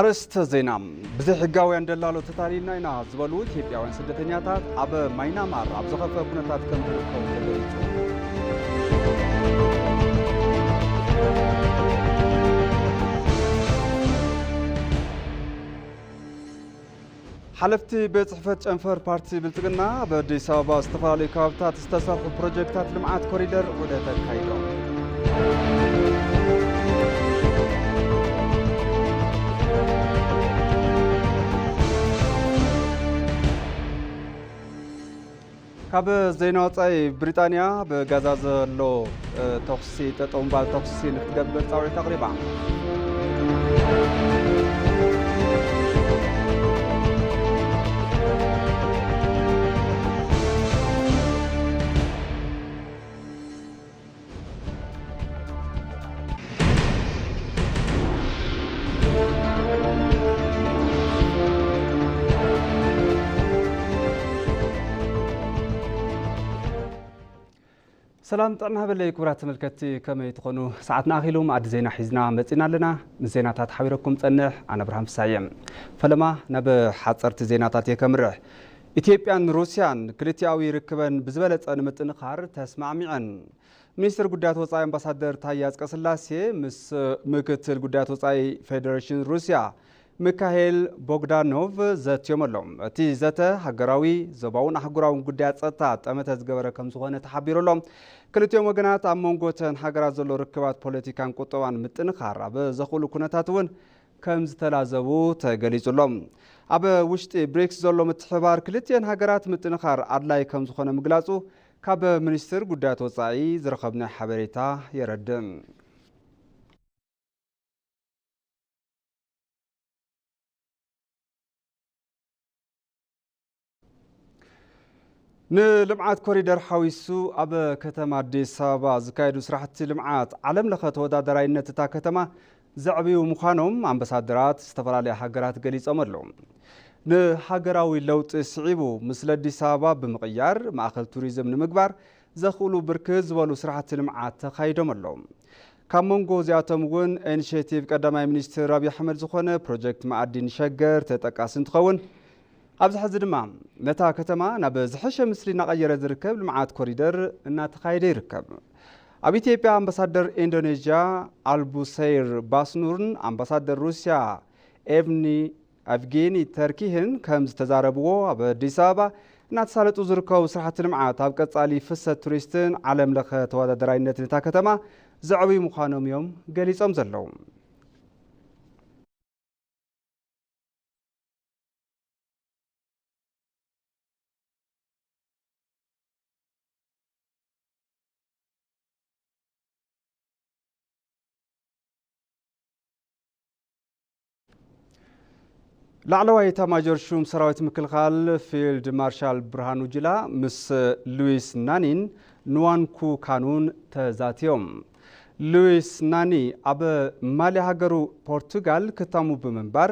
ኣርእስተ ዜና። ብዘይሕጋውያን ደላሎ ተታሊልና ኢና ዝበሉ ኢትዮጵያውያን ስደተኛታት ኣብ ማይናማር ኣብ ዝኸፍአ ኩነታት ከም ዝርከቡ ተገሊጹ። ሓለፍቲ ቤት ጽሕፈት ጨንፈር ፓርቲ ብልጽግና ኣብ ኣዲስ ኣበባ ዝተፈላለዩ ከባብታት ዝተሰርሑ ፕሮጀክታት ልምዓት ኮሪደር ዑደት ኣካይዶም። ካብ ዜና ወጻኢ፣ ብሪጣንያ ብጋዛ ዘሎ፣ እ፣ ተኹሲ ጠጠው ምባል ተኹሲ ንክትገብር ጻውዒት ኣቕሪባ። ሰላም ጥዕና ሃበለይ ክቡራት ተመልከትቲ፣ ከመይ ትኾኑ? ሰዓትና ኣኺሉ፣ መኣዲ ዜና ሒዝና መጺና ኣለና። ምስ ዜናታት ሓቢረኩም ጸንሕ፣ ኣነ ብርሃን ፍሳየ። ፈለማ ናብ ሓጸርቲ ዜናታት እየ ከምርሕ። ኢትዮጵያን ሩስያን ክልቲኣዊ ርክበን ብዝበለጸ ንምጥንኻር ተስማዕሚዐን። ሚኒስትር ጉዳያት ወጻኢ ኣምባሳደር ታየ ኣጽቀስላሴ ምስ ምክትል ጉዳያት ወጻኢ ፌደሬሽን ሩስያ ሚካኤል ቦግዳኖቭ ዘትዮም ኣለዉ። እቲ ዘተ ሃገራዊ፣ ዞባውን ኣህጉራውን ጉዳያት ጸጥታ ጠመተ ዝገበረ ከም ዝኾነ ተሓቢሩ ኣሎ። ክልቲኦም ወገናት ኣብ መንጎ እተን ሃገራት ዘሎ ርክባት ፖለቲካን ቁጠባን ምጥንኻር ኣብ ዘኽእሉ ኩነታት እውን ከም ዝተላዘቡ ተገሊጹ ኣሎ። ኣብ ውሽጢ ብሪክስ ዘሎ ምትሕብባር ክልቲኤን ሃገራት ምጥንኻር ኣድላይ ከም ዝኾነ ምግላጹ ካብ ሚኒስትር ጉዳያት ወጻኢ ዝረኸብናዮ ሓበሬታ የረድእ። ንልምዓት ኮሪደር ሓዊሱ ኣብ ከተማ ኣዲስ ኣበባ ዝካየዱ ስራሕቲ ልምዓት ዓለም ለኸ ተወዳዳራይነት እታ ከተማ ዘዕብዩ ምዃኖም ኣምባሳደራት ዝተፈላለያ ሃገራት ገሊጾም ኣለዉ። ንሃገራዊ ለውጢ ስዒቡ፣ ምስለ ኣዲስ ኣበባ ብምቕያር፣ ማእኸል ቱሪዝም ንምግባር ዘኽእሉ ብርክት ዝበሉ ስራሕቲ ልምዓት ተኻይዶም ኣለዉ። ካብ መንጎ እዚኣቶም እውን፣ ኢኒሼቲቭ ቀዳማይ ሚኒስትር ኣብዪ ኣሕመድ ዝኾነ ፕሮጀክት መኣዲ ንሸገር ተጠቃሲ እንትኸውን፣ ኣብዚ ሕዚ ድማ ነታ ከተማ ናብ ዝሐሸ ምስሊ እናቐየረ ዝርከብ ልምዓት ኮሪደር እናተኻየደ ይርከብ። ኣብ ኢትዮጵያ ኣምባሳደር ኢንዶኔዥያ ኣልቡሰይር ባስኑርን ኣምባሳደር ሩስያ ኤቭኒ ኣቭጌኒ ተርኪህን ከም ዝተዛረብዎ፣ ኣብ ኣዲስ ኣበባ እናተሳለጡ ዝርከቡ ስራሕቲ ልምዓት ኣብ ቀጻሊ ፍሰት ቱሪስትን ዓለም ለኸ ተወዳዳራይነትን እታ ከተማ ዘዕብዩ ምዃኖም እዮም ገሊጾም ዘለዉ። ላዕለዋይ ኤታማዦር ሹም ሰራዊት ምክልኻል ፊልድ ማርሻል ብርሃኑ ጁላ ምስ ሉዊስ ናኒን ንዋንኩ ካኑን ተዛትዮም። ሉዊስ ናኒ ኣብ ማሊ ሃገሩ ፖርቱጋል ክታሙ ብምንባር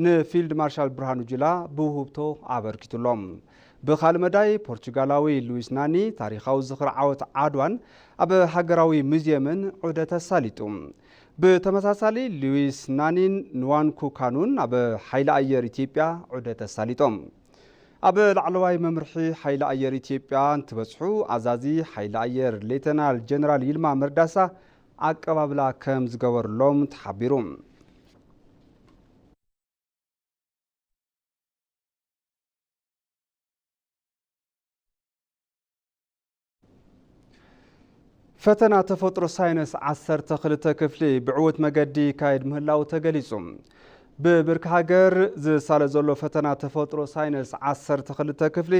ንፊልድ ማርሻል ብርሃኑ ጁላ ብውህብቶ ኣበርኪቱሎም። ብኻልእ መዳይ፣ ፖርቹጋላዊ ሉዊስ ናኒ ታሪኻዊ ዝኽሪ ዓወት ዓድዋን ኣብ ሃገራዊ ሙዝየምን ዑደት ኣሳሊጡ። ብተመሳሳሊ፣ ሉዊስ ናኒን ንዋንኩ ካኑን ኣብ ሓይሊ ኣየር ኢትዮጵያ ዑደት ኣሳሊጦም። ኣብ ላዕለዋይ መምርሒ ሓይሊ ኣየር ኢትዮጵያ እንትበጽሑ፣ ኣዛዚ ሓይሊ ኣየር ሌተናል ጀነራል ይልማ መርዳሳ ኣቀባብላ ከም ዝገበሩሎም ተሓቢሩ። ፈተና ተፈጥሮ ሳይንስ ዓሰርተ ክልተ ክፍሊ ብዕዉት መገዲ ይካየድ ምህላዉ ተገሊጹ። ብብርኪ ሃገር ዝሳለ ዘሎ ፈተና ተፈጥሮ ሳይንስ ዓሰርተ ክልተ ክፍሊ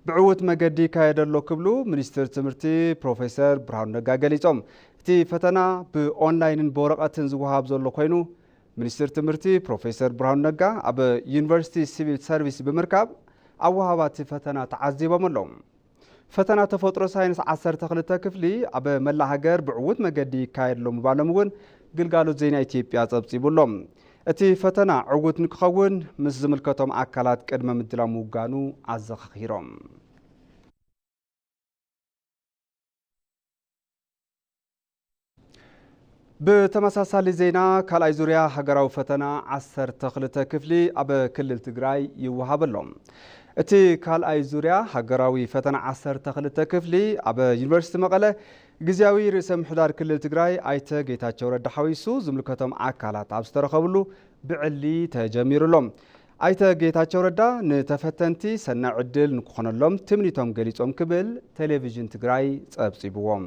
ብዕዉት መገዲ ይካየድ ኣሎ ክብሉ ሚኒስትር ትምህርቲ ፕሮፌሰር ብርሃኑ ነጋ ገሊጾም። እቲ ፈተና ብኦንላይንን ብወረቐትን ዝወሃብ ዘሎ ኮይኑ፣ ሚኒስትር ትምህርቲ ፕሮፌሰር ብርሃኑ ነጋ ኣብ ዩኒቨርሲቲ ሲቪል ሰርቪስ ብምርካብ ኣወሃባ እቲ ፈተና ተዓዚቦም ኣለዉ። ፈተና ተፈጥሮ ሳይንስ ዓሰርተ ክልተ ክፍሊ ኣብ መላእ ሃገር ብዕዉት መገዲ ይካየድ ኣሎ ምባሎም እውን ግልጋሎት ዜና ኢትዮጵያ ጸብጺቡ ኣሎ። እቲ ፈተና ዕዉት ንክኸውን ምስ ዝምልከቶም ኣካላት ቅድመ ምድላው ምውጋኑ ኣዘኻኺሮም። ብተመሳሳሊ ዜና፣ ካልኣይ ዙርያ ሃገራዊ ፈተና ዓሰርተ ክልተ ክፍሊ ኣብ ክልል ትግራይ ይወሃብ ኣሎ። እቲ ካልኣይ ዙርያ ሃገራዊ ፈተና ዓሰርተ ክልተ ክፍሊ ኣብ ዩኒቨርሲቲ መቐለ ግዝያዊ ርእሰ ምሕዳር ክልል ትግራይ ኣይተ ጌታቸው ረዳ ሓዊሱ ዝምልከቶም ኣካላት ኣብ ዝተረኸብሉ ብዕሊ ተጀሚሩ ኣሎ። ኣይተ ጌታቸው ረዳ ንተፈተንቲ ሰናይ ዕድል ንክኾነሎም ትምኒቶም ገሊጾም ክብል ቴሌቪዥን ትግራይ ጸብጺብዎም።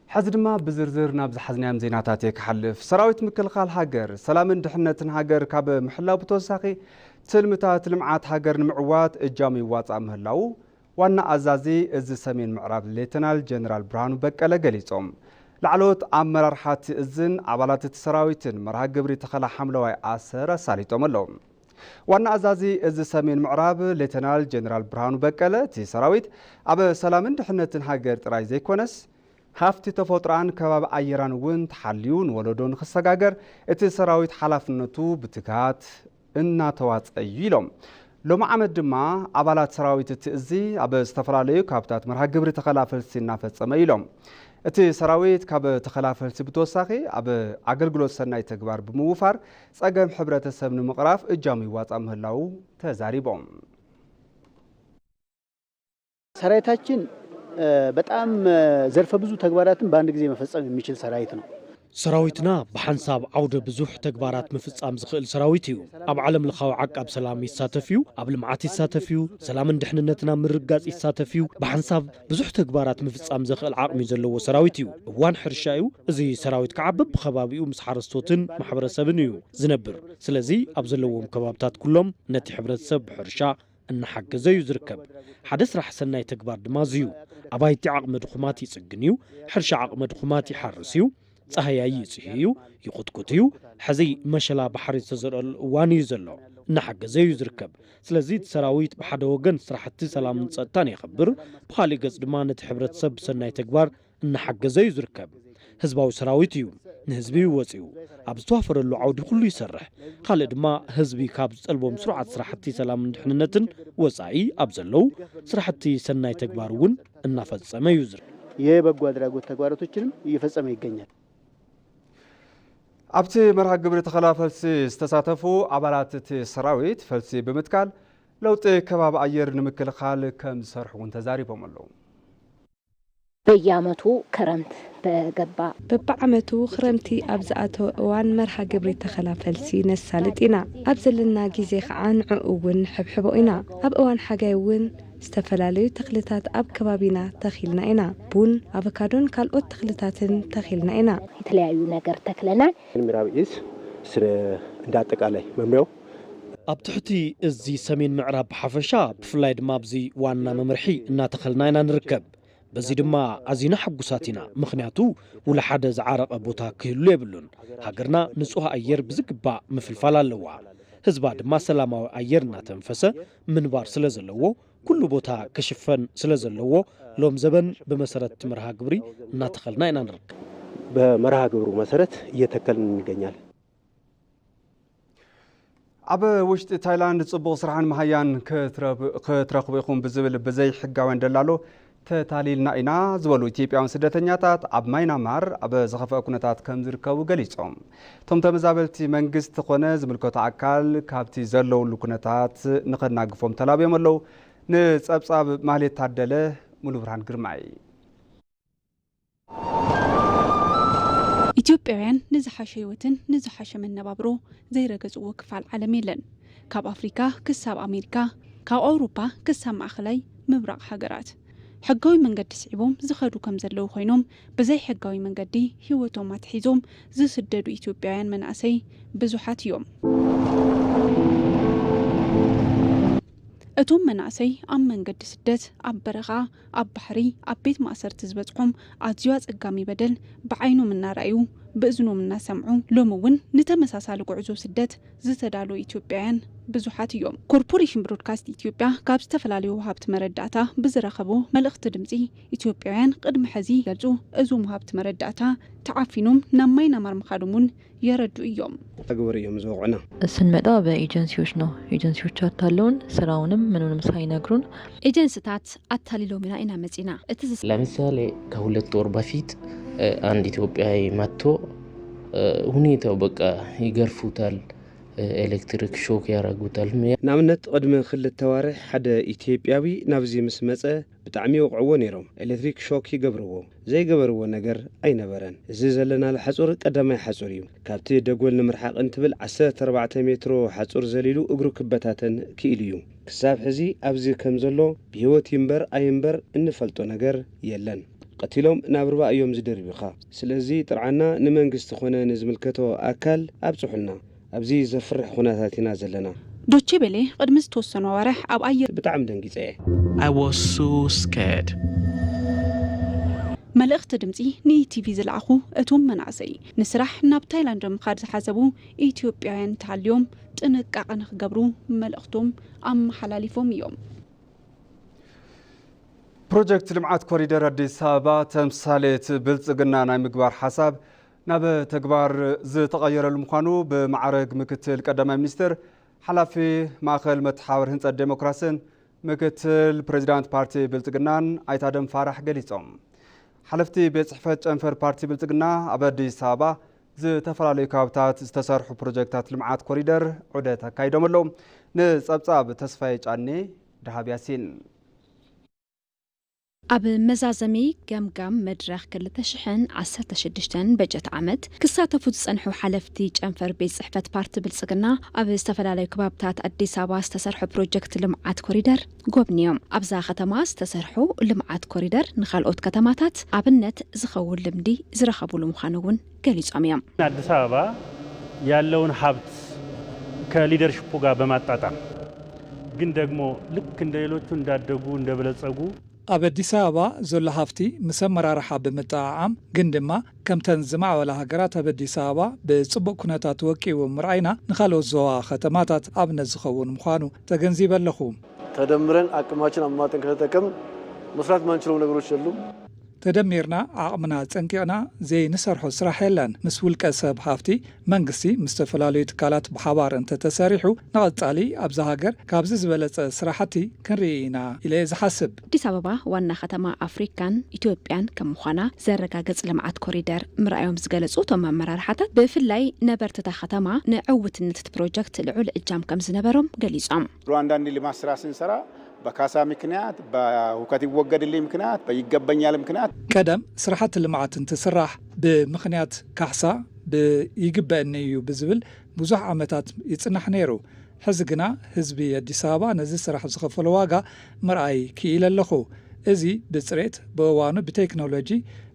ሕዚ ድማ ብዝርዝር ናብ ዝሓዝናዮም ዜናታት እየ ክሓልፍ። ሰራዊት ምክልኻል ሃገር ሰላምን ድሕነትን ሃገር ካብ ምሕላው ብተወሳኺ ትልምታት ልምዓት ሃገር ንምዕዋት እጃሙ ይዋፃእ ምህላው ዋና ኣዛዚ እዚ ሰሜን ምዕራብ ሌተናል ጀነራል ብርሃኑ በቀለ ገሊፆም። ላዕለዎት ኣመራርሓ እቲ እዝን ኣባላት እቲ ሰራዊትን መርሃ ግብሪ ተኸላ ሓምለዋይ ኣሰር ኣሳሊጦም ኣለዉ። ዋና ኣዛዚ እዚ ሰሜን ምዕራብ ሌተናል ጀነራል ብርሃኑ በቀለ፣ እቲ ሰራዊት ኣብ ሰላምን ድሕነትን ሃገር ጥራይ ዘይኮነስ፣ ሃፍቲ ተፈጥሮኣን ከባቢ ኣየራን እውን ተሓልዩ ንወለዶ ንኽሰጋገር እቲ ሰራዊት ሓላፍነቱ ብትግሃት እናተዋፀ እዩ ኢሎም። ሎሚ ዓመት ድማ ኣባላት ሰራዊት እቲ እዚ ኣብ ዝተፈላለዩ ካብታት መርሃ ግብሪ ተኸላፈልሲ እናፈፀመ ኢሎም። እቲ ሰራዊት ካብ ተኸላፈልሲ ብተወሳኺ ኣብ ኣገልግሎት ሰናይ ተግባር ብምውፋር ጸገም ሕብረተሰብ ንምቕራፍ እጃሙ ይዋጻእ ምህላዉ ተዛሪቦም። ሰራዊታችን በጣም ዘርፈ ብዙ ተግባራትን በአንድ ጊዜ መፈጸም የሚችል ሰራዊት ነው። ሰራዊትና ብሓንሳብ ዓውደ ብዙሕ ተግባራት ምፍጻም ዝኽእል ሰራዊት እዩ። ኣብ ዓለም ለኻዊ ዓቃብ ሰላም ይሳተፍ እዩ፣ ኣብ ልምዓት ይሳተፍ እዩ፣ ሰላምን ድሕንነትን ኣብ ምርግጋጽ ይሳተፍ እዩ። ብሓንሳብ ብዙሕ ተግባራት ምፍጻም ዘኽእል ዓቕሚ ዘለዎ ሰራዊት እዩ። እዋን ሕርሻ እዩ። እዚ ሰራዊት ከዓ በብኸባቢኡ ምስ ሓረስቶትን ማሕበረሰብን እዩ ዝነብር። ስለዚ ኣብ ዘለዎም ከባብታት ኩሎም ነቲ ሕብረተሰብ ብሕርሻ እናሓገዘ እዩ ዝርከብ። ሓደ ስራሕ ሰናይ ተግባር ድማ እዚ እዩ። ኣባይቲ ዓቕመ ድኹማት ይጽግን እዩ፣ ሕርሻ ዓቕመ ድኹማት ይሓርስ እዩ፣ ጻህያይ ይጽሂ እዩ፣ ይኹትኩት እዩ። ሕዚ መሸላ ባሕሪ ዝተዘርአሉ እዋን እዩ ዘሎ፣ እናሓገዘ እዩ ዝርከብ። ስለዚ እቲ ሰራዊት ብሓደ ወገን ስራሕቲ ሰላምን ጸጥታን የኸብር፣ ብኻሊእ ገጽ ድማ ነቲ ሕብረተሰብ ብሰናይ ተግባር እናሓገዘ እዩ ዝርከብ። ህዝባዊ ሰራዊት እዩ፣ ንህዝቢ እዩ ወጺኡ፣ ኣብ ዝተዋፈረሉ ዓውዲ ኩሉ ይሰርሕ። ካልእ ድማ ህዝቢ ካብ ዝጠልቦም ስሩዓት ስራሕቲ ሰላምን ድሕንነትን ወጻኢ ኣብ ዘለዉ ስራሕቲ ሰናይ ተግባር እውን እናፈጸመ እዩ ዝርከብ። የበጎ አድራጎት ተግባራቶችንም እየፈጸመ ይገኛል። ኣብቲ መርሃ ግብሪ ተኸላ ፈልሲ ዝተሳተፉ ኣባላት እቲ ሰራዊት ፈልሲ ብምትካል ለውጢ ከባቢ ኣየር ንምክልኻል ከም ዝሰርሑ እውን ተዛሪቦም ኣለዉ። በየዓመቱ ክረምት በገባ። በብዓመቱ ክረምቲ ኣብ ዝኣተወ እዋን መርሃ ግብሪ ተኸላ ፈልሲ ነሳልጥ ኢና። ኣብ ዘለና ግዜ ኸዓ ንዕኡ እውን ንሕብሕቦ ኢና። ኣብ እዋን ሓጋይ እውን ዝተፈላለዩ ተኽልታት ኣብ ከባቢና ተኺልና ኢና። ቡን፣ ኣቮካዶን ካልኦት ተኽልታትን ተኺልና ኢና። የተለያዩ ነገር ተክለናል። ምዕራብ እዝ ስለ እንደ አጠቃላይ መምሪያው ኣብ ትሕቲ እዚ ሰሜን ምዕራብ ብሓፈሻ ብፍላይ ድማ ኣብዚ ዋና መምርሒ እናተኸልና ኢና ንርከብ። በዚ ድማ ኣዚና ሕጉሳት ኢና፣ ምኽንያቱ ውላ ሓደ ዝዓረቐ ቦታ ክህሉ የብሉን። ሃገርና ንጹህ ኣየር ብዝግባእ ምፍልፋል ኣለዋ። ህዝባ ድማ ሰላማዊ ኣየር እናተንፈሰ ምንባር ስለ ዘለዎ ኩሉ ቦታ ክሽፈን ስለ ዘለዎ ሎም ዘበን ብመሰረት እቲ መርሃ ግብሪ እናተኸልና ኢና ንርከብ። በመርሃ ግብሩ መሰረት እየተከልን እንገኛለን። ኣብ ውሽጢ ታይላንድ ጽቡቕ ስራሕን መሃያን ክትረኽቡ ኢኹም ብዝብል ብዘይ ሕጋውያን ደላሎ ተታሊልና ኢና ዝበሉ ኢትዮጵያውያን ስደተኛታት ኣብ ማይናማር ኣብ ዝኸፍአ ኩነታት ከም ዝርከቡ ገሊጾም። እቶም ተመዛበልቲ መንግስቲ ኮነ ዝምልከቶ ኣካል ካብቲ ዘለውሉ ኩነታት ንኸናግፎም ተላብዮም ኣለዉ። ንጸብጻብ ማህሌት ታደለ፣ ሙሉ ብርሃን ግርማይ። ኢትዮጵያውያን ንዝሓሸ ህይወትን ንዝሓሸ መነባብሮ ዘይረገጽዎ ክፋል ዓለም የለን። ካብ ኣፍሪካ ክሳብ ኣሜሪካ፣ ካብ ኣውሮፓ ክሳብ ማእኸላይ ምብራቕ ሃገራት ሕጋዊ መንገዲ ስዒቦም ዝኸዱ ከም ዘለዉ ኮይኖም፣ ብዘይ ሕጋዊ መንገዲ ህይወቶም ኣትሒዞም ዝስደዱ ኢትዮጵያውያን መናእሰይ ብዙሓት እዮም። እቶም መናእሰይ ኣብ መንገዲ ስደት፣ ኣብ በረኻ፣ ኣብ ባሕሪ፣ ኣብ ቤት ማእሰርቲ ዝበጽሖም ኣዝዩ ኣጸጋሚ በደል ብዓይኖም እናረኣዩ ብእዝኖም እናሰምዑ ሎሚ እውን ንተመሳሳሊ ጉዕዞ ስደት ዝተዳለዉ ኢትዮጵያውያን ብዙሓት እዮም። ኮርፖሬሽን ብሮድካስት ኢትዮጵያ ካብ ዝተፈላለዩ ወሃብቲ መረዳእታ ብዝረኸቦ መልእኽቲ ድምፂ፣ ኢትዮጵያውያን ቅድሚ ሕዚ ገልፁ፣ እዞም ወሃብቲ መረዳእታ ተዓፊኖም ናብ ማይናማር ምኻዶም እውን የረዱ እዮም። ተግበሩ እዮም ዝወቕዑና። ስንመጣ በኤጀንሲዎች ነው። ኤጀንሲዎች አታለውን፣ ስራውንም ምኑንም ሳይነግሩን። ኤጀንሲታት ኣታሊሎም ኢና ኢና መፂና። እቲ ዝስ- ለምሳሌ ከሁለት ወር በፊት አንድ ኢትዮጵያዊ መጥቶ ሁኔታው በቃ ይገርፉታል፣ ኤሌክትሪክ ሾክ ያረጉታል። ንኣብነት ቅድሚ ክልተ ዋርሕ ሓደ ኢትዮጵያዊ ናብዚ ምስ መጸ ብጣዕሚ ይወቕዕዎ ነይሮም። ኤሌክትሪክ ሾክ ይገብርዎ፣ ዘይገበርዎ ነገር ኣይነበረን። እዚ ዘለናሉ ሓጹር ቀዳማይ ሓጹር እዩ። ካብቲ ደጎል ንምርሓቕ እንትብል ዓሰርተ ኣርባዕተ ሜትሮ ሓጹር ዘሊሉ እግሩ ክበታተን ክኢሉ እዩ። ክሳብ ሕዚ ኣብዚ ከም ዘሎ ብህይወት ይንበር ኣይንበር እንፈልጦ ነገር የለን። ቀቲሎም ናብ ርባ እዮም ዝደርብዩኻ። ስለዚ ጥርዓና ንመንግስቲ ኾነ ንዝምልከቶ ኣካል ኣብጽሑልና። ኣብዚ ዘፍርሕ ኩነታት ኢና ዘለና። ዶቼ ቤሌ ቅድሚ ዝተወሰኑ ኣዋርሕ ኣብ ኣየር ብጣዕሚ ደንጊጸ እየ። I was so scared. መልእኽቲ ድምፂ ንኢቲቪ ዝለኣኹ እቶም መናእሰይ፣ ንስራሕ ናብ ታይላንድ ምኻድ ዝሓሰቡ ኢትዮጵያውያን እንተሃልዮም ጥንቃቐ ንክገብሩ መልእኽቶም ኣመሓላሊፎም እዮም። ፕሮጀክት ልምዓት ኮሪደር ኣዲስ ኣበባ ተምሳሌት ብልጽግና ናይ ምግባር ሓሳብ ናብ ተግባር ዝተቐየረሉ ምዃኑ ብማዕረግ ምክትል ቀዳማይ ሚኒስትር ሓላፊ ማእኸል መተሓባበር ህንፀት ዴሞክራስን ምክትል ፕሬዚዳንት ፓርቲ ብልጽግናን ኣይተ ኣደም ፋራሕ ገሊጾም። ሓለፍቲ ቤት ጽሕፈት ጨንፈር ፓርቲ ብልጽግና ኣብ ኣዲስ ኣበባ ዝተፈላለዩ ከባብታት ዝተሰርሑ ፕሮጀክታት ልምዓት ኮሪደር ዑደት ኣካይዶም ኣለዉ። ንጸብጻብ ተስፋዬ ጫኔ፣ ደሃብ ያሲን። ኣብ መዛዘሚ ገምጋም መድረኽ ክልተ ሽሕን ዓሰርተ ሽዱሽተን በጀት ዓመት ክሳተፉ ዝጸንሑ ሓለፍቲ ጨንፈር ቤት ጽሕፈት ፓርቲ ብልጽግና ኣብ ዝተፈላለዩ ከባብታት ኣዲስ ኣበባ ዝተሰርሑ ፕሮጀክት ልምዓት ኮሪደር ጎብንዮም። ኣብዛ ከተማ ዝተሰርሑ ልምዓት ኮሪደር ንኻልኦት ከተማታት ኣብነት ዝኸውን ልምዲ ዝረኸቡሉ ምዃኑ እውን ገሊጾም እዮም። አዲስ አበባ ያለውን ሀብት ከሊደርሺፑ ጋር በማጣጣም ግን ደግሞ ልክ እንደ ሌሎቹ እንዳደጉ እንደበለጸጉ ኣብ ኣዲስ ኣበባ ዘሎ ሃፍቲ ምስ ኣመራርሓ ብምጥዕዓም ግን ድማ ከምተን ዝማዕበላ ሃገራት ኣብ ኣዲስ ኣበባ ብጽቡቕ ኩነታት ወቂቡ ምርኣይና ንኻልኦት ዞባ ከተማታት ኣብነት ዝኸውን ምዃኑ ተገንዚበ ኣለኹ። ተደምረን አቅማችን አሟጠን ከተጠቀምን መስራት ማንችለው ነገሮች የሉም። ተደሚርና ዓቕምና ጸንቂቕና ዘይንሰርሖ ስራሕ የለን። ምስ ውልቀ ሰብ ሃፍቲ መንግስቲ ምስ ዝተፈላለዩ ትካላት ብሓባር እንተተሰሪሑ ንቐጻሊ ኣብዛ ሃገር ካብዚ ዝበለጸ ስራሕቲ ክንርኢ ኢና ኢለ እየ ዝሓስብ። ኣዲስ ኣበባ ዋና ከተማ ኣፍሪካን ኢትዮጵያን ከም ምዃና ዘረጋግጽ ልምዓት ኮሪደር ምርኣዮም ዝገለጹ እቶም ኣመራርሓታት ብፍላይ ነበርቲ እታ ከተማ ንዕውትነት እቲ ፕሮጀክት ልዑል እጃም ከም ዝነበሮም ገሊጾም። ድሮ አንዳንድ ልማት ስራ ስንሰራ በካሳ ምክንያት፣ በሁከት ይወገድልኝ ምክንያት፣ በይገባኛል ምክንያት ቀደም ስራሕቲ ልምዓት እንትስራሕ ብምኽንያት ካሕሳ ብይግበእኒ እዩ ብዝብል ብዙሕ ዓመታት ይጽናሕ ነይሩ። ሕዚ ግና ህዝቢ ኣዲስ ኣበባ ነዚ ስራሕ ዝኸፈሎ ዋጋ ምርኣይ ክኢለ ኣለኹ። እዚ ብጽሬት፣ ብእዋኑ ብቴክኖሎጂ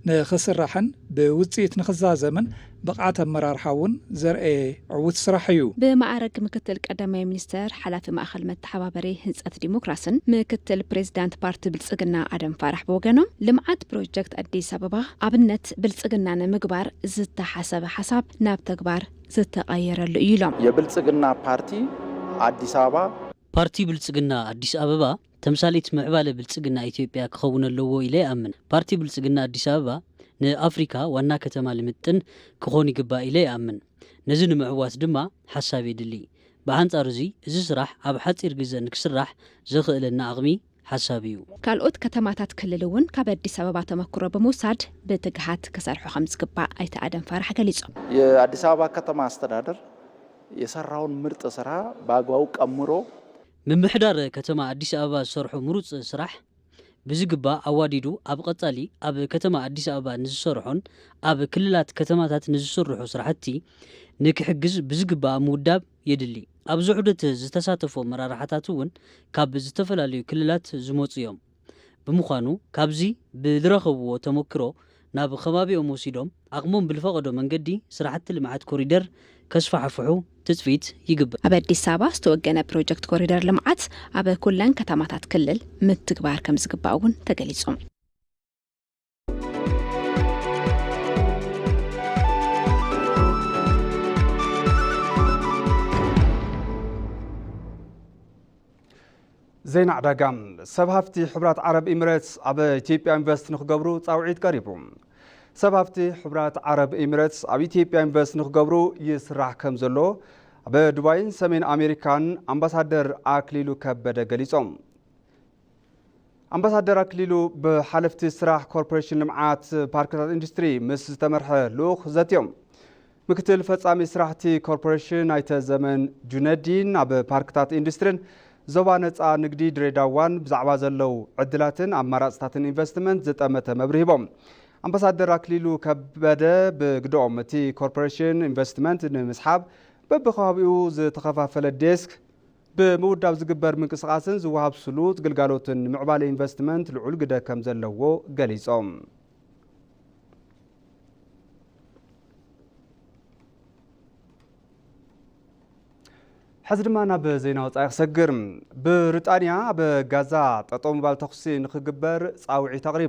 ንኽስራሕን ብውጽኢት ንኽዛዘምን ብቕዓት ኣመራርሓ እውን ዘርአየ ዕዉት ስራሕ እዩ። ብማዕረግ ምክትል ቀዳማይ ሚኒስተር ሓላፊ ማእኸል መተሓባበሪ ህንፀት ዲሞክራስን ምክትል ፕሬዚዳንት ፓርቲ ብልፅግና ኣደም ፋራሕ ብወገኖም ልምዓት ፕሮጀክት ኣዲስ ኣበባ ኣብነት ብልፅግና ንምግባር ዝተሓሰበ ሓሳብ ናብ ተግባር ዝተቐየረሉ እዩ ኢሎም። የብልጽግና ፓርቲ አዲስ አበባ ፓርቲ ብልጽግና ኣዲስ ኣበባ ተምሳሌት ምዕባለ ብልጽግና ኢትዮጵያ ክኸውን ኣለዎ ኢለ ይኣምን። ፓርቲ ብልጽግና ኣዲስ ኣበባ ንኣፍሪካ ዋና ከተማ ልምጥን ክኾን ይግባእ ኢለ ይኣምን። ነዚ ንምዕዋት ድማ ሓሳብ የድሊ። ብኣንጻር እዚ፣ እዚ ስራሕ ኣብ ሓጺር ግዘ ንክስራሕ ዘኽእለና ኣቕሚ ሓሳብ እዩ። ካልኦት ከተማታት ክልል እውን ካብ ኣዲስ ኣበባ ተመክሮ ብምውሳድ ብትግሃት ክሰርሑ ከም ዝግባእ ኣይተ ኣደም ፋራሕ ገሊጾም። የአዲስ አበባ ከተማ አስተዳደር የሰራውን ምርጥ ስራ በአግባቡ ቀምሮ ምምሕዳር ከተማ ኣዲስ ኣበባ ዝሰርሖ ምሩፅ ስራሕ ብዝግባእ ኣዋዲዱ ኣብ ቐጻሊ ኣብ ከተማ ኣዲስ ኣበባ ንዝሰርሖን ኣብ ክልላት ከተማታት ንዝስርሑ ስራሕቲ ንክሕግዝ ብዝግባእ ምውዳብ የድሊ። ኣብዚ ዑደት ዝተሳተፉ ኣመራርሓታት እውን ካብ ዝተፈላለዩ ክልላት ዝመፁ እዮም። ብምዃኑ ካብዚ ብዝረኸብዎ ተመክሮ ናብ ኸባቢኦም ወሲዶም ዓቕሞም ብልፈቐዶ መንገዲ ስራሕቲ ልምዓት ኮሪደር ከስፋሕፍሑ ትፅቢት ይግበር። ኣብ ኣዲስ ኣበባ ዝተወገነ ፕሮጀክት ኮሪደር ልምዓት ኣብ ኩለን ከተማታት ክልል ምትግባር ከም ዝግባእ እውን ተገሊጹ። ዜና ዕዳጋ። ሰብ ሃፍቲ ሕቡራት ዓረብ ኢሚሬትስ ኣብ ኢትዮጵያ ኢንቨስት ንክገብሩ ጻውዒት ቀሪቡ። ሰብ ሃፍቲ ሕቡራት ዓረብ ኢሚሬትስ ኣብ ኢትዮጵያ ኢንቨስት ንክገብሩ ይስራሕ ከም ዘሎ ኣብ ዱባይን ሰሜን ኣሜሪካን ኣምባሳደር ኣክሊሉ ከበደ ገሊጾም። ኣምባሳደር ኣክሊሉ ብሓለፍቲ ስራሕ ኮርፖሬሽን ልምዓት ፓርክታት ኢንዱስትሪ ምስ ዝተመርሐ ልኡኽ ዘትዮም። ምክትል ፈጻሚ ስራሕቲ ኮርፖሬሽን ኣይተ ዘመን ጁነዲን ኣብ ፓርክታት ኢንዱስትሪን ዞባ ነጻ ንግዲ ድሬዳዋን ብዛዕባ ዘለዉ ዕድላትን ኣማራጽታትን ኢንቨስትመንት ዝጠመተ መብርሂ ሂቦም። ኣምባሳደር ኣክሊሉ ከበደ ብግደኦም፣ እቲ ኮርፖሬሽን ኢንቨስትመንት ንምስሓብ በብከባቢኡ ዝተኸፋፈለ ዴስክ ብምውዳብ ዝግበር ምንቅስቓስን ዝወሃብ ስሉጥ ግልጋሎትን ንምዕባለ ኢንቨስትመንት ልዑል ግደ ከም ዘለዎ ገሊጾም። ሕዚ ድማ ናብ ዜና ወጻኢ ክሰግር። ብሪጣንያ ኣብ ጋዛ ጠጠው ምባል ተኹሲ ንክግበር ጻውዒት ኣቕሪባ።